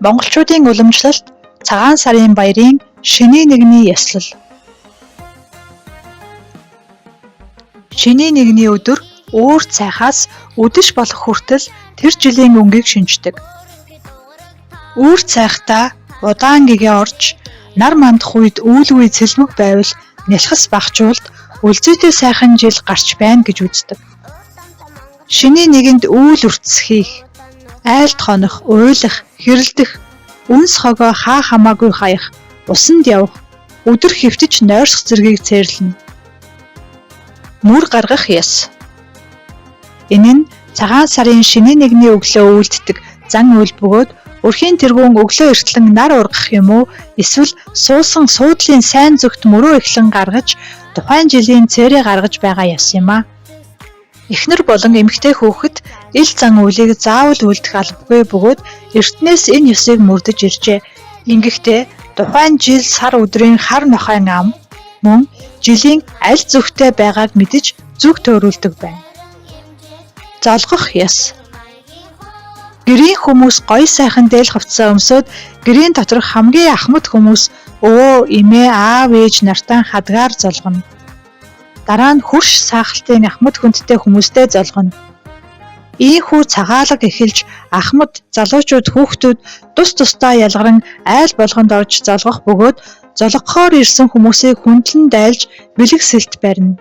Монголчуудын уламжлалт цагаан сарын баярын шинийн нэгний ёслол. Шинийн нэгний өдөр үүр цайхаас үдэш болох хүртэл тэр жилийн өнгийг шинждэг. Үүр цайхдаа удаан гэгээ орж, нар мандах үед үүлгүй цэлмэг байвал нялхас багачуулд өлзийтэй сайхан жил гарч байна гэж үздэг. Шинийн нэгэнд үүл үртс хийх, айлд хонох, уйлах, хэрэлдэх, үнс хогоо хаа хамаагүй хаях, усанд явах, өдөр хэвтэж нойрсох зэргийг цээрлэнэ. Мөр гаргах ёс. Энэ нь цагаан сарын шинийн нэгний өглөө үйлддэг зан үйл бөгөөд өрхийн тэргүүн өглөө эртлэн нар ургах юм уу эсвэл суусан суудлын сайн зүгт мөрөө эхлэн гаргаж тухайн жилийн цээрээ гаргаж байгаа ёс юм аа. Эхнэр болон эмэгтэй хүүхэд ил зан үйлийг заавал үйлдэх албагүй бөгөөд эртнээс энэ ёсыг мөрдөж иржээ. Ингэхдээ тухайн жил сар өдрийн хар нохойн ам мөн жилийн аль зүгтээ байгааг мэдэж зүг тойруулдаг байна. Золгох ёс. Гэрийн хүмүүс гоё сайхан дээл хувцсаа өмсөөд гэрийн доторх хамгийн ахмад хүмүүс өвөө, эмээ, аав ээж нартаа хадгаар золгоно. Дараа нь хөрш саахалтын ахмад хүндтэй хүмүүстэй золгоно. Ийнхүү цагаалга эхэлж ахмад, залуучууд, хүүхдүүд тус тусдаа ялгаран айл болгонд орж золгох бөгөөд золгохоор ирсэн хүмүүсийг хүндлэн дайлж бэлэг сэлт барина.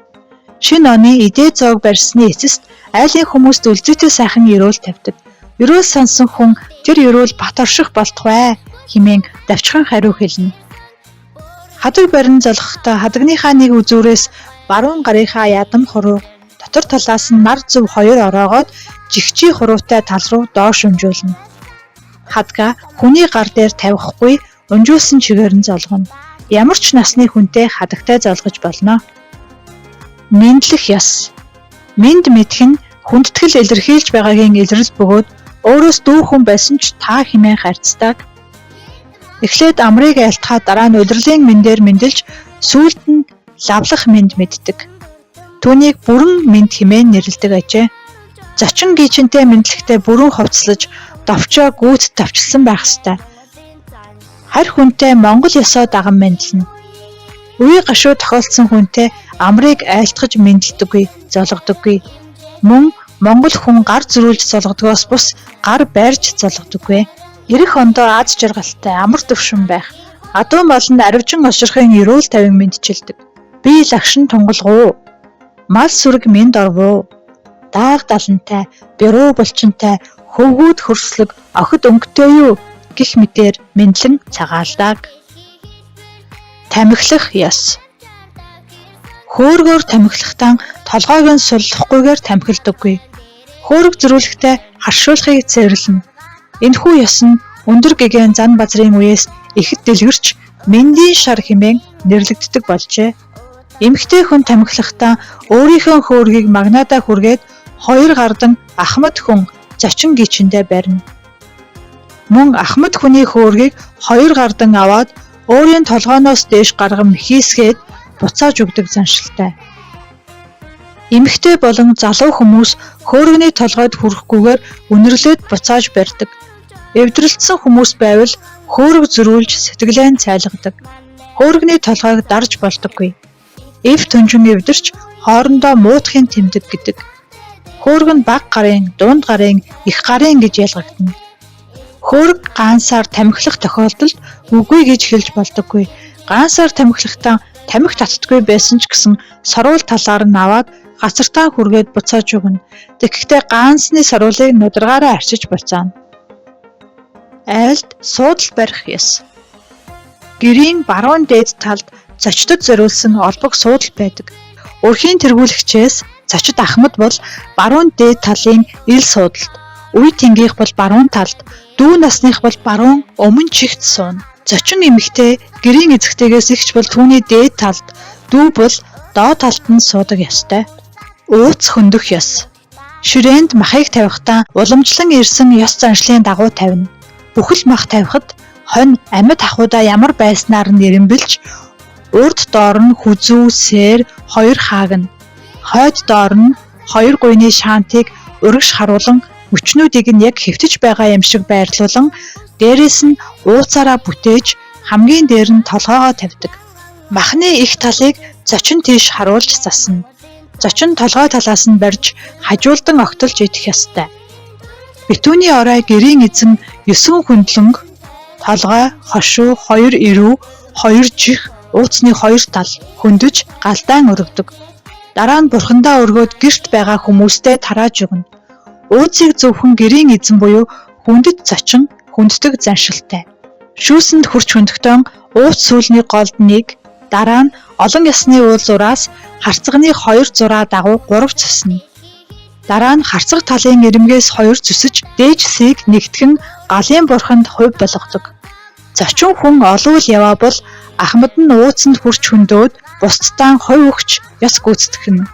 Шинэ оны идээ зоог барьсны эцэст айлын хүмүүст өлзийтэй сайхан ерөөл тавьдаг. Ерөөл сонсон хүн тэр ерөөл бат орших болтугай хэмээн давчхан хариу хэлнэ. Хадаг барин золгохдоо хадагныхаа нэг үзүүрээс баруун гарынхаа ядам хуруу дотор талаас нь нар зөв хоёр ороогоод жигчий хуруутай тал руу доош өнжүүлнэ. Хадгаа хүний гар дээр тавихгүй унжуулсан чигээр нь золгоно. Ямар ч насны хүнтэй хадагтай золгож болно. Мэндлэх ёс. Мэнд мэдэх нь хүндэтгэл илэрхийлж байгаагийн илрэл бөгөөд өөрөөс дүү хүн байсан ч та хэмээн харьцдаг. Эхлээд амрыг айлтгаад дараа нь улирлын мэндээр мэндэлж сүүлд нь лавлах мэнд мэддэг. Түүнийг бүрэн мэнд хэмээн нэрлэдэг ажээ. Зочин гийчинтэй мэндлэхдээ бүрэн хувцаслаж довчоо гүйц товчилсан байх ёстой. Харь хүнтэй монгол ёсоо даган мэндлэнэ. Үе гашуу тохиолдсон хүнтэй амрыг айлтгаж мэндэлдэггүй, золгодоггүй. Мөн монгол хүн гар зөрүүлж золгодгоос бус гар байрж золгодоггүй. Ирэх ондоо аз жаргалтай амар төвшин байх. Адуу мал нь аривжин олширхын ерөөл тавин мэндчилдэг. Би лагшин тунгалгуу. Мал сүрэг мэнд орвуу. Дааг далантай, бэрүү булчинтай, хөвгүүд хөрслөг, охид өнгөтэй юу гэх мэтээр мэндлэн цагаалдаг. Тамхилах ёс. Хөөргөөр тамхилахдаа толгойг нь суллахгүйгээр тамхилдаггүй. Хөөрөг зөрүүлэхдээ харшуулахыг цээрлэнэ. Энэхүү ёс нь өндөр гэгээн зан базрын үеэс ихэд дэлгэрч мэндийн шар хэмээн нэрлэгддэг болжээ. Эмэгтэй хүн тамхилахдаа өөрийнхөө хөөргийг магнаадаа хүргээд хоёр гардан ахмад хүн зочин гийчиндээ барина. Мөн ахмад хүний хөөргийг хоёр гардан аваад өөрийн толгойноос дээш гарган мэхийсгээд буцааж өгдөг заншилтай. Эмэгтэй болон залуу хүмүүс хөөргөний толгойд хүрэхгүйгээр үнэрлээд буцааж барьдаг. Эвдрэлдсэн хүмүүс байвал хөөрөг зөрүүлж сэтгэлээ нь цайлгадаг. Хөөргөний толгойг дарж болдоггүй. Эв түнжин эвдэрч хоорондоо муутахын тэмдэг гэдэг. Хөөрөг нь бага гарын, дунд гарын, их гарын гэж ялгагдана. Хөөрөг гаансаар тамхилах тохиолдолд үгүй гэж хэлж болдоггүй. Гаансаар тамхилахдаа тамхи татдаггүй байсан ч гэсэн соруул талаар нь аваад гацартаа хүргээд буцааж өгнө. Тэгэхдээ гаансны соруулыг нударгаараа арчиж буцаана. Айлд суудал барих ёс. Гэрийн баруун дээд талд зочдод зориулсан олбог суудал байдаг. Өрхийн тэргүүлэгчээс зочид ахмад бол баруун дээд талын ил суудалд, үе тэнгийнх бол баруун талд, дүү насных бол баруун өмнө чигт сууна. Зочин эмэгтэй гэрийн эзэгтэйгээс эгч бол түүний дээд талд, дүү бол доод талд нь суудаг ёстой. Ууц хөндөх ёс. Ширээнд махыг тавихтаа уламжлан ирсэн ёс заншлын дагуу тавина. Бүхэл мах тавихад хонь амьд хахуудаа ямар байснаар нь эрэмбэлж урд доор нь хүзүү, сээр хоёр хаагна. Хойд доор нь хоёр гуйны шаантыг урагш харуулан мөчнүүдийг нь яг хэвтэж байгаа юм шиг байрлуулан дээрээс нь ууцаараа бүтээж хамгийн дээр нь толгойгоо тавьдаг. Махны их талыг зочин тийш харуулж засна. Зочин толгой талаас нь барьж хажуулдан огтолж идэх ёстой. Битүүний орой гэрийн эзэн 9 хүндлэнг, толгой, хошуу, 2 эрүү, 2 чих, ууцны 2 тал хөндөж галдаан өргөдөг. Дараа нь бурхандаа өргөөд гэрт байгаа хүмүүстэй тарааж өгнө. Ууцыг зөвхөн гэрийн эзэн буюу хүндэт зочин хүнддэг заншилтай. Шүүсэнд хүрч хүндэхдээ ууц сүүлний голд нэг, дараа нь олон ясны уул зураас харцганы 2 зураа дагуу 3 цөснө. Дараа нь харцаг талын ирмэгээс 2 цөсөж дээжсийг нэгтгэн галын бурханд хувь болгодог. Зочин хүн олвол яваа бол ахмад нь ууцанд хүрч хөндөөд бусддаа хувь өгч ёс гүйцэтгэх нь.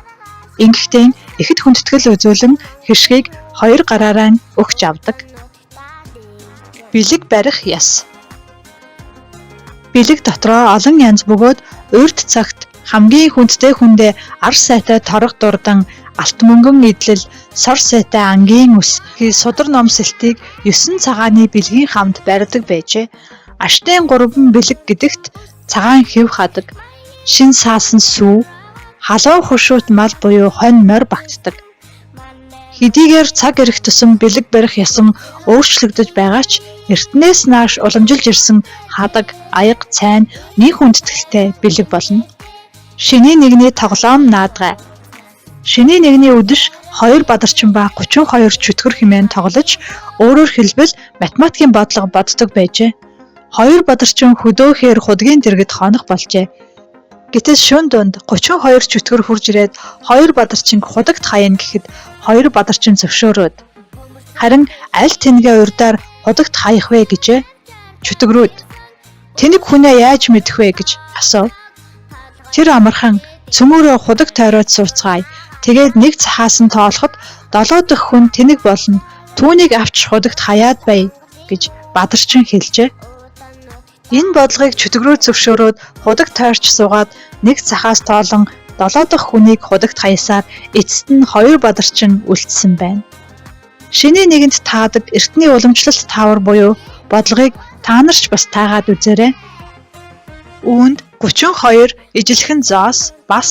Ингэхдээ ихэд хүндэтгэл үзүүлэн хишгийг 2 гараараа өгч авдаг. Бэлэг барих ёс. Бэлэг дотроо олон янз бөгөөд урьд цагт хамгийн хүндтэй хүндээ ар сайтай торго дурдан алт мөнгөн эдлэл, сор сайтай ангийн үс, судар ном сэлтийг 9 цагааны бэлгийн хамт барьдаг байжээ. Аштын 3 бэлэг гэдэгт цагаан хэв хадаг, шинэ саасан сүү, халуун хошуут мал буюу хонь морь багтдаг. Хэдийгээр цаг ирэх тусам бэлэг барих ёсон өөрчлөгдөж байгаа ч эртнээс нааш уламжилж ирсэн хадаг, аяга, цайн нэг хүндэтгэлтэй бэлэг болно. Шинийн нэгний тоглоом наадгай. Шинийн нэгний үдэш 2 бадарчин ба 32 чөтгөр хэмээн тоглож, өөрөөр хэлбэл математикийн бодлого боддог байжээ. 2 бадарчин хөдөөхөөр худгийн дэргэд хонох болжээ. Гэтэл шөнө дунд 32 чөтгөр хурж ирээд 2 бадарчинг худагт хаяна гэхэд 2 бадарчин зөвшөөрөөд. Харин аль тэнгээ урдаар худагт хаях вэ гэжээ. Чөтгөрүүд тэнэг хүнээ яаж мэдэх вэ гэж асуув. Тэр амархан цөмөөрөө худаг тойроод сууцгаая. Тэгээд нэг цахаас нь тоолоход 7 дахь хүн тэнэг болно. Түүнийг авч худагт хаяад бай гэж бадарчин хэлжээ. Энэ бодлогыг чөтгөрөө зөвшөөрөөд худаг тойрч суугаад нэг цахаас тоолон 7 дахь хүнийг худагт хаясаар эцэст нь 2 бадарчин үлдсэн байна. Шинийн нэгэнд таадаг эртний уламжлалт таавар буюу бодлогыг та нар ч бас таагаад үзээрэй. Үүнд 32 ижилхэн зоос бас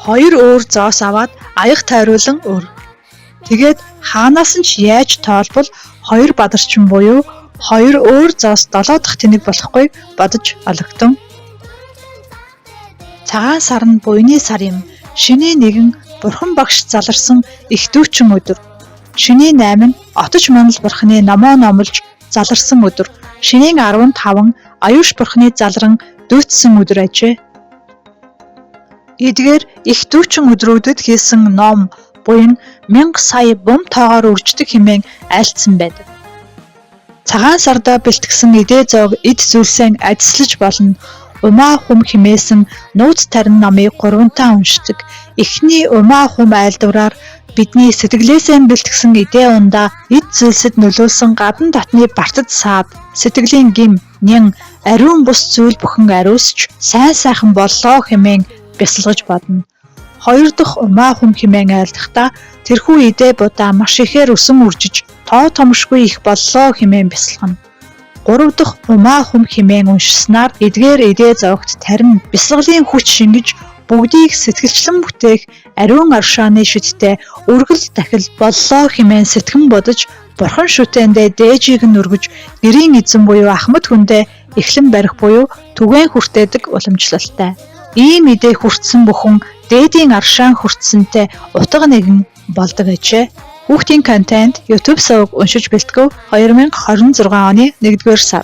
2 өөр зоос аваад аяга тойруулан өр. Тэгээд хаанаас нь ч яаж тоолбол 2 бадарчин буюу 2 өөр зоос 7 дахь тэнэг болохгүй бодож олготон. Цагаан сар нь буяны сар юм. Шинийн нэгэн бурхан багш заларсан их дүүчин өдөр. Шинийн 8 нь отож манал бурханы номоо номлож заларсан өдөр. Шинийн 15 аюуш бурханы залран дүйцсэн өдөр ажээ. Эдгээр их дүүчин өдрүүдэд хийсэн ном буян 1000 сая бум тоогоор үрждэг хэмээн айлдсан байдаг. Цагаан сардаа бэлтгэсэн эдээ зоог эд зүйлсээ адислаж болно. Умаа хум хэмээсэн нууц тарин номыг гурвантаа уншдаг. Эхний умаа хум айлдвараар бидний сэтгэлээсээ бэлтгэсэн эдээ ундаа эд зүйлсэд нөлөөлсөн гадна дотны бартад саад, сэтгэлийн гэм, нэн, ариун бус зүйл бүхэн ариусч сайн сайхан боллоо хэмээн бясалгаж бодно. Хоёр дахь умаа хум хэмээн айлдахдаа тэрхүү эдээ будаа маш ихээр өсөн үржиж тоо томшгүй их боллоо хэмээн бясалгана. Гурав дахь умаа хум хэмээн уншсанаар эдгээр эдээ зоогт тарин бясалгалын хүч шингэж бүгдийг сэтгэлчлэн бүтээх ариун аршааны шидтэй үргэл дахил боллоо хэмээн сэтгэн бодож бурхан шүтээндээ дээжийг нь өргөж гэрийн эзэн буюу ахмад хүндээ эхлэн барих буюу түгээн хүртээдэг уламжлалтай. Ийм эдээ хүртсэн бүхэн дээдийн аршаан хүртсэнтэй утга нэгэн болдог ажээ. Хүүхдийн контент YouTube суваг уншиж бэлтгэв 2026 оны 1-р сар.